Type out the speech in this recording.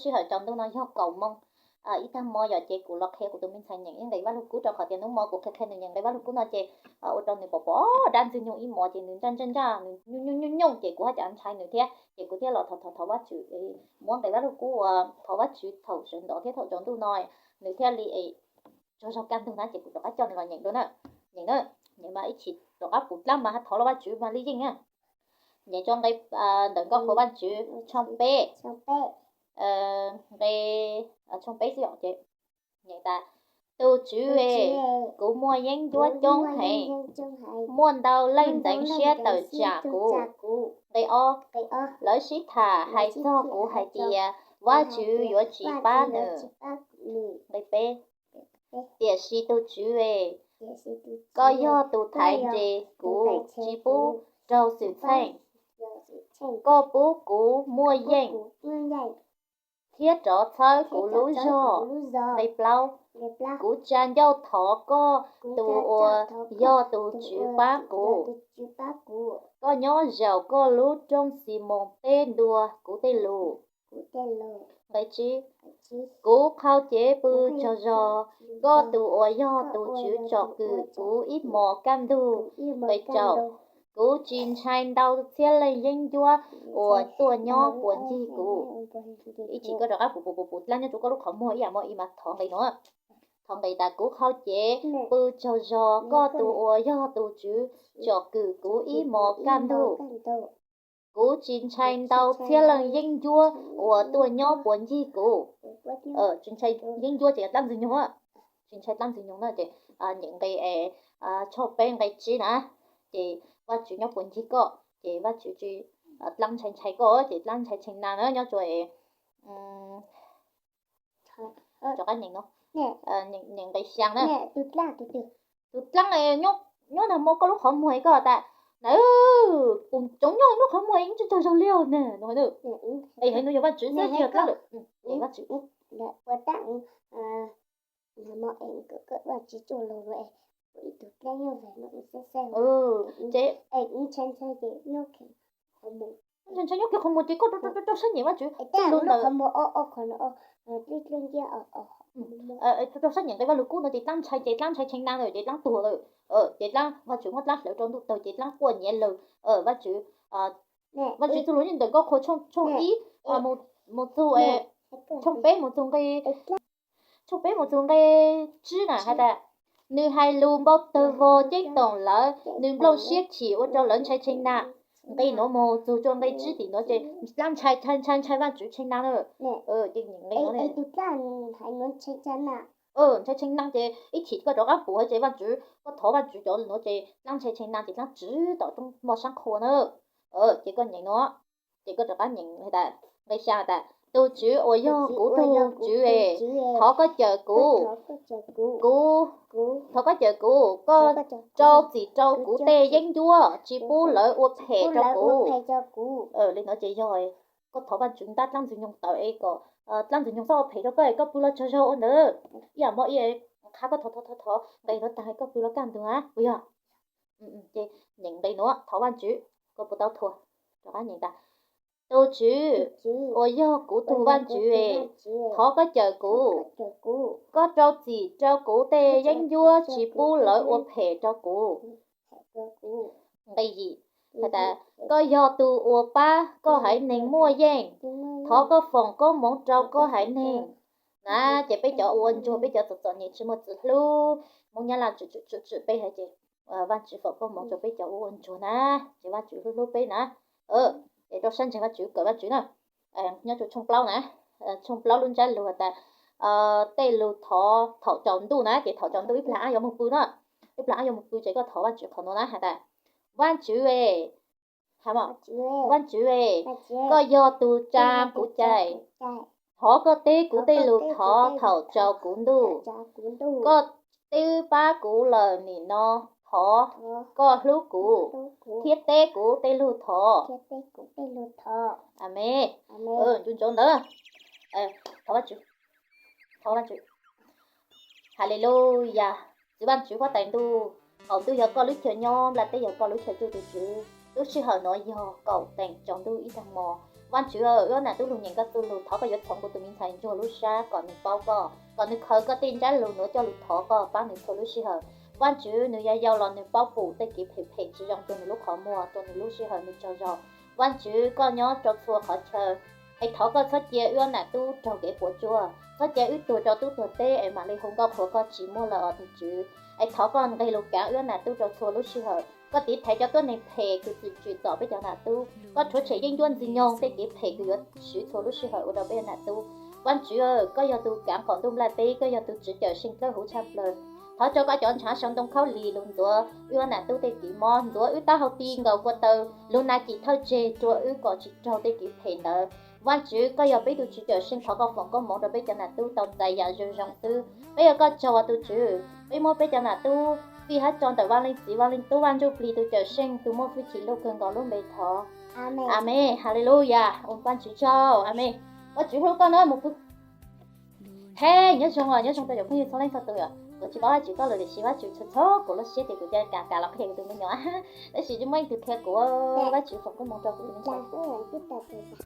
Sij hawm tsaus ntuj no yog kaum moo ib tag hmo yom, ces kuv los qhia kuv tus me ntxhais nyeem ib nqe Vaj Lug Kub rau qhov tias hnub hmo kuv qhia qhia nws nyeem nqe Vaj Lug Kub no ces ua rau nws pom pom dab ntxwg nyoog ib hmos ces nws ntsaj ntsaj ntsaj, nws nyooj nyooj nyooj ces kuv haj cav ntshai nws thiab ces kuv thiaj los thov thov thov Vajtswv, muab nqe Vaj Lug Kub uas thov Vajtswv thaum sawv ntxov thiab thaum tsaus ntuj no nws thiaj li tsaug zog kaj ntug na ces kuv rov qab coj nws los nyeem dua na. Nyeem na, nyeem mas ib chim rov qab puv dlaab mas thov los Vajtswv mas li yeej na. Nyeem tso nqe ntawm Nkauj Qhuas Vajtswv tshooj peb, nqe tshooj peb xwb os. Nyeem tas, Tus Tswv es, kuv muaj yeeb ncuab coob heev, muaj ntau leej ntxeev siab tawm tsam kuv. Nqe ob, lawv sib tham hais txog kuv hais tias Vajtswv yuav tsis pab nws. Nqe peb, tiam sis tus Tswv es, koj yog tus thaiv nres kuv tsis pub raug xwm txheej. Koj pub kuv muaj yeej thiab rov txhawb kuv lub zog. Nqe plaub, kuv tsa ncauj thov koj tus uas yog tus Tswv pab kuv. Koj nyob zaum koj lub rooj Ximoos teb ntuas kuv tej lus. Nqe tsib, kuv qhau cev pw tsaug zog, koj tus uas yog tus Tswv tsom kwm kuv ib hmos kaj ntug. Nqe rau, kuv tsis ntshai ntau txhiab leej yeeb ncuab uas tuaj nyob puas ncig kuv. Ib chim koj rov qab puv puv puv puv dlaab nyob rau koj lub qhov muag ib yam mo ib mas thov nqe no. Thov nqe tas, kuv qhau cev pw tsaug zog, koj tus uas yog tus Tswv tsom kwm kuv ib hmos kaj ntug. Kuv tsis ntshai ntau txhiab leej yeeb ncuab uas tuaj nyob puas ncig kuv. Tsis ntshai yeeb ncuab ces yog dlaab ntxwg nyoog, tsis ntshai dlaab ntxwg nyoog na ces nyeem nqe tshooj peb nqe tsib na, ces Vajtswv nyob puas ncig koj ces Vajtswv tsis dlaab ntshai ntshai koj ces dlaab ntshai tshee na na nyob rua rov qab nyeem no, nyeem nqe xyaa na. Tus dlaab nyob nag hmo koj lub qhov muag koj tas, na, pum tsoov nyob lub qhov muag yeej tsis tsaug zog li os na no. Es hais no yog Vajtswv xwb tsis yog dlaab lawm. Vajtswv ces ntshai nyob kiag qhov muag ces koj rau sab nyeem Vajtswv lub ntawd. Rau sab nyeem nqe Vaj Lug Kub no ces dlaab ntshai ces dlaab ntshai tshee na lawm ces dlaab tuag lawm. Ces dlaab Vajtswv muab dlaab hlawv rau ntuj tawg ces dlaab quaj nyiav lawm. Vajtswv, Vajtswv txuj lug nyob ntawm Nkauj Qhuas tshooj ib mus txug, tshooj peb mus txug nqe, tshooj peb mus txug nqe tsib na hais tas, nws hais lus npau tawg vog ceeb toom lawv, nws nplooj siab chim ua rau lawv ntshai tshee na. Nqe nuav mus txug rua nqe tsib tim nuav ces dlaab ntshai ntshai ntshai ntshai Vajtswv tshee na lawm. Ntshai tshee na ces ib chim koj rov qab pum ces Vajtswv, koj thov Vajtswv cov nuav ces dlaab ntshai tshee na ces dlaab tswv tom roob moj saab qhua na. Ces koj nyeem nuav, ces koj rov qab nyeem tas, nqe xyaa tas, tus Tswv uas yog kuv tug Tswv es, thov koj cawm kuv, kuv, thov koj cawm kuv, koj rau txim rau kuv tej yeeb ncuab, tsis pub lawv ua phem rau kuv. Li no ces yog koj thov Vajtswv ntab dlaab ntxwg nyoog tawm es kom dlaab ntxwg nyoog txhob ua phem rau koj es koj pw los tsaug zog ua ntawd. Ib yam mo ib qha koj thov thov thov nqe nuav taag koj pw los kaj ntug na puas yog? Ces nyeem nqe nuav thov Vajtswv, koj puas tau thuam? Rov qab nyeem tas, tus Tswv uas yog kuv tug Vajtswv es, thov koj cawm kuv, koj rau txim rau kuv tej yeeb ncuab, tsis pub lawv ua phem rau kuv. Nqe yim, koj yog tug uas pab koj haiv neeg muaj yeej, thov koj foom koob moov rau koj haiv neeg na. Ces peb cov ua ntsuag, peb cov txom txom nyem tsis muaj txiv hlub, Moob Nyab Laj tswm tswm peb hab ces Vajtswv foom koob moov rau peb cov ua ntsuag na, ces Vajtswv hlub hlub peb na. Es rau sab ntseeg Vajtswv kawm Vajtswv na. Nyob rau tshooj plaub na, tshooj plaub lub ntsab lug has tas, tej lug thov thaum tsaus ntuj na, ces thaum tsaus ntuj ib plag ab yuav moog pw na, ib plag ab yuav moog pw ces koj thov Vajtswv qhov nuav na has tas, Vajtswv es, Vajtswv es, koj yog tug tsa kuv cai, thov koj teb kuv tej lug thov thaum tsaus kuv ntuj. Koj twb pab kuv lawm nim no, thov koj hlub kuv thiab teb kuv tej lug thov. Amees. Ncu ntsoov ntawd. Thov Vajtswv. Haleluyas. Txiv Vajtswv huab tais ntuj, qaum ntuj yog koj lub chaw nyob, nplaj teb yog koj lub chaw tsuj. Tus Tswv, lub sij hawm nuav yog kaum teem tsaus ntuj ib tag hmo. Vajtswv, wb ob nam tub lug nyeem koj txuj lug, thov koj yuav txhoov kuv tus me ntxhais ntsuag lub sab kom nws paub koj, kom nws khaws koj tej ntsab lug, nws yuav coj lug thov koj pab nws txhua lub sij hawm. Vajtswv, nws yog yau los nws paub pum tej kev phem phem tsis zoo rua nws lub qhov muag, rua nws lub sij hawm nws tsaug zog. Vajtswv, koj nyob rau txhua qhov chaw, es thov koj txhob cia wb ob nam tub raug kev puas tsuaj, txhob cia wb tuag rau tub tuag teb es mam li hu nkauj qhuas koj tsis muaj lawm os tus Tswv. Es thov koj nqeg lug kaav wb ob nam tub rau txhua lub sij hawm, koj tiv thaiv cov tuab neeg phem kws tsim txom peb cov nam tub, koj rhuav tshem yeeb ncuab ntxwg nyoog tej kev phem kws yuav swv txhua lub sij hawm ua rau peb cov nam tub. Vajtswv, koj yog tus kaav qaum ntuj nplaj teb, koj yog tus tswv cawm seej dlawb huv tshaj plawg. Thov tso koj cov ntshav sau ntoo khaub lig lug ntxuav wb ob nam tub tej kev mob, ntxuav wb taub hau ti nkaus kua taw, lug nas cim thawj tseg rua wb kom tsis raug tej kev phem ntawd. Vajtswv, koj yog peb tug tswv cawm seej, thov koj foom koob moov rau peb cov nam tub tau txais yam zoo zoo xwb. Peb ua koj tsaug os tus Tswv, peb muab peb cov nam tub fij hab tso ntawm Vaaj Leej Txiv, Vaaj Leej Tub, Vaaj Ntsuj Plig tus cawm seej tus muaj hwj chim lug kawg nkaus lub npe thov. Amees. Haleluyas, ua Vaajtswv tsaug. Amees. Vaajtswv hlub koj na mus pw. He, nyob zoo os, nyob zoo rau cov phooj ywg txhua leej txhua tus os. Kuv tsis paub Vaajtswv koj lug tiam sis Vaajtswv txhua txhua kuv lub siab ces kuv cia li kam los qhia kuv tus me nyuam, tab sis tsis muaj leej twg qhia kuv. Vaajtswv foom koob moov rau kuv tus me nyuam.